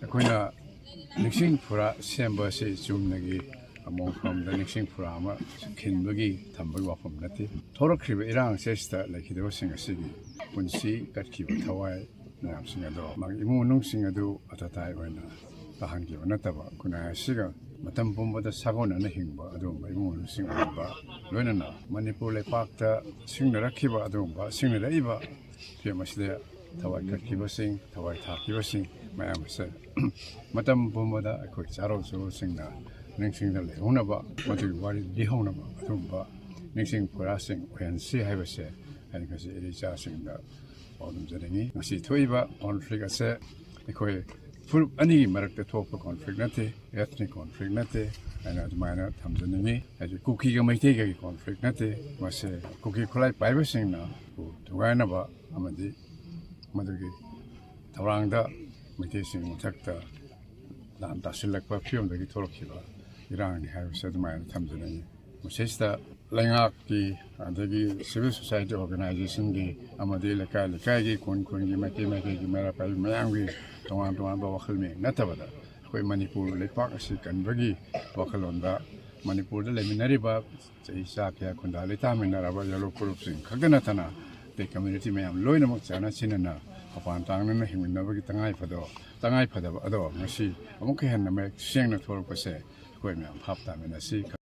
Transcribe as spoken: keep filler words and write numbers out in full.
ꯑꯩꯈꯣꯏꯅ ꯅꯤꯡꯁꯤꯡ ꯐꯨꯔꯥ ꯁꯦꯝꯕ ꯑꯁꯤ ꯆꯨꯝꯅꯒꯤ ꯑꯃꯣꯝ ꯐꯥꯔꯝꯗ ꯅꯤꯡꯁꯤꯡ ꯐꯨꯔꯥ ꯑꯃ ꯈꯤꯟꯕꯒꯤ ꯊꯝꯕꯒꯤ ꯋꯥꯐꯝ ꯅꯠꯇꯦ꯫ ꯊꯣꯔꯛꯈ꯭ꯔꯤꯕ ꯏꯔꯥꯡꯁꯦ ꯁꯤꯗ ꯂꯩꯈꯤꯗꯕꯁꯤꯡ ꯑꯁꯤꯒꯤ ꯄꯨꯟꯁꯤ ꯀꯠꯈꯤꯕ ꯊꯋꯥꯏ ꯃꯌꯥꯝꯁꯤꯡ ꯑꯗꯣ ꯃꯥꯒꯤ ꯏꯃꯨꯡ ꯃꯅꯨꯡꯁꯤꯡ ꯑꯗꯨ ꯑꯇꯇꯥꯏ ꯑꯣꯏꯅ ꯇꯥꯍꯟꯈꯤꯕ ꯅꯠꯇꯕ, ꯈꯨꯟꯅꯥꯏ ꯑꯁꯤꯒ ꯃꯇꯝ ꯄꯨꯝꯕꯗ ꯁꯥꯒꯣꯟꯅꯅ ꯍꯤꯡꯕ ꯑꯗꯨꯒꯨꯝꯕ ꯏꯃꯨꯡ ꯃꯅꯨꯡꯁꯤꯡ ꯑꯣꯏꯕ, ꯂꯣꯏꯅꯅ ꯃꯅꯤꯄꯨꯔ ꯂꯩꯄꯥꯛꯇ ꯁꯤꯡꯅꯔꯛꯈꯤꯕ ꯑꯗꯨꯒꯨꯝꯕ ꯁꯤꯡꯅꯔꯛꯏꯕ ꯐꯤꯂꯝ ꯑꯁꯤꯗ ꯊꯋꯥꯏ ꯀꯠꯈꯤꯕꯁꯤꯡ, ꯊꯋꯥꯏ ꯊꯥꯈꯤꯕꯁꯤꯡ ꯃꯌꯥꯝ ꯑꯁꯦ ꯃꯇꯝ ꯄꯨꯝꯕꯗ ꯑꯩꯈꯣꯏ ꯆꯥꯔꯣꯜ ꯁꯨꯔꯣꯜꯁꯤꯡꯅ ꯅꯤꯡꯁꯤꯡꯗ ꯂꯩꯍꯧꯅꯕ, ꯃꯗꯨꯒꯤ ꯋꯥꯔꯤ ꯂꯤꯍꯧꯅꯕ ꯑꯗꯨꯒꯨꯝꯕ ꯅꯤꯡꯁꯤꯡ ꯐꯨꯔꯥꯁꯤꯡ ꯑꯣꯏꯍꯟꯁꯤ ꯍꯥꯏꯕꯁꯦ ꯑꯩꯅ ꯉꯁꯤ ꯏꯆꯥꯁꯤꯡꯗ ꯄꯥꯎꯗꯝꯖꯅꯤꯡꯉꯤ꯫ ꯉꯁꯤ ꯊꯣꯛꯏꯕ ꯀꯣꯟꯐ꯭ꯂꯤꯛ ꯑꯁꯦ ꯑꯩꯈꯣꯏ ꯐꯨꯔꯨꯞ ꯑꯅꯤꯒꯤ ꯃꯔꯛꯇ ꯊꯣꯛꯄ ꯀꯣꯟꯐ꯭ꯂꯤꯛ ꯅꯠꯇꯦ, ꯑꯦꯊꯅꯤꯛ ꯀꯣꯟꯐ꯭ꯂꯤꯛ ꯅꯠꯇꯦ ꯍꯥꯏꯅ ꯑꯗꯨꯃꯥꯏꯅ ꯊꯝꯖꯅꯤꯡꯉꯤ꯫ ꯍꯥꯏꯗꯤ ꯀꯨꯀꯤꯒ ꯃꯩꯇꯩꯒꯒꯤ ꯀꯣꯟꯐ꯭ꯂꯤꯛ ꯅꯠꯇꯦ, ꯃꯁꯦ ꯀꯨꯀꯤ ꯈꯨꯠꯂꯥꯏ ꯄꯥꯏꯕꯁꯤꯡꯅ ꯊꯨꯒꯥꯏꯅꯕ ꯑꯃꯗꯤ ꯃꯗꯨꯒꯤ ꯊꯧꯔꯥꯡꯗ ꯃꯩꯇꯩꯁꯤꯡ ꯃꯊꯛꯇ ꯂꯥꯟ ꯇꯥꯁꯤꯜꯂꯛꯄ ꯐꯤꯕꯝꯗꯒꯤ ꯊꯣꯛꯂꯛꯈꯤꯕ ꯏꯔꯥꯡꯅꯤ ꯍꯥꯏꯕꯁꯦ ꯑꯗꯨꯃꯥꯏꯅ ꯊꯝꯖꯅꯤꯡꯉꯤ꯫ ꯃꯁꯤꯁꯤꯗ ꯂꯩꯉꯥꯛꯀꯤ, ꯑꯗꯒꯤ ꯁꯤꯚꯤꯜ ꯁꯣꯁꯥꯏꯇꯤ ꯑꯣꯔꯒꯅꯥꯏꯖꯦꯁꯟꯒꯤ ꯑꯃꯗꯤ ꯂꯩꯀꯥꯏ ꯂꯩꯀꯥꯏꯒꯤ, ꯈꯨꯟ ꯈꯨꯟꯒꯤ, ꯃꯩꯇꯩ ꯃꯩꯇꯩꯒꯤ ꯃꯩꯔꯥ ꯄꯥꯏꯕꯤ ꯃꯌꯥꯝꯒꯤ ꯇꯣꯉꯥꯟ ꯇꯣꯉꯥꯟꯕ ꯋꯥꯈꯜ ꯃꯤꯌꯦꯡ ꯅꯠꯇꯕꯗ ꯑꯩꯈꯣꯏ ꯃꯅꯤꯄꯨꯔ ꯂꯩꯄꯥꯛ ꯑꯁꯤ ꯀꯟꯕꯒꯤ ꯋꯥꯈꯜꯂꯣꯟꯗ ꯃꯅꯤꯄꯨꯔꯗ ꯂꯩꯃꯤꯟꯅꯔꯤꯕ ꯆꯍꯤ ꯆꯥ ꯀꯌꯥ ꯈꯨꯟꯗꯥ ꯂꯩꯇꯥꯃꯤꯟꯅꯔꯕ ꯌꯦꯂꯣ ꯐꯨꯔꯨꯞꯁꯤꯡ ꯈꯛꯇ ꯅꯠꯇꯅ ꯑꯇꯩ ꯀꯝꯃ꯭ꯌꯨꯅꯤꯇꯤ ꯃꯌꯥꯝ ꯂꯣꯏꯅꯃꯛ ꯆꯥꯟꯅ ꯁꯤꯟꯅꯅ ꯃꯄꯥꯟ ꯇꯥꯡꯅꯅ ꯍꯤꯡꯃꯤꯟꯅꯕꯒꯤ ꯇꯉꯥꯏ ꯐꯗꯕ, ꯇꯉꯥꯏ ꯐꯗꯕ ꯑꯗꯣ ꯉꯁꯤ ꯑꯃꯨꯛꯀ ꯍꯦꯟꯅ ꯃꯌꯦꯛ ꯁꯦꯡꯅ ꯊꯣꯛꯂꯛꯄꯁꯦ ꯑꯩꯈꯣꯏ ꯃꯌꯥꯝ ꯚꯥꯞ ꯇꯥꯃꯤꯟꯅꯁꯤ꯫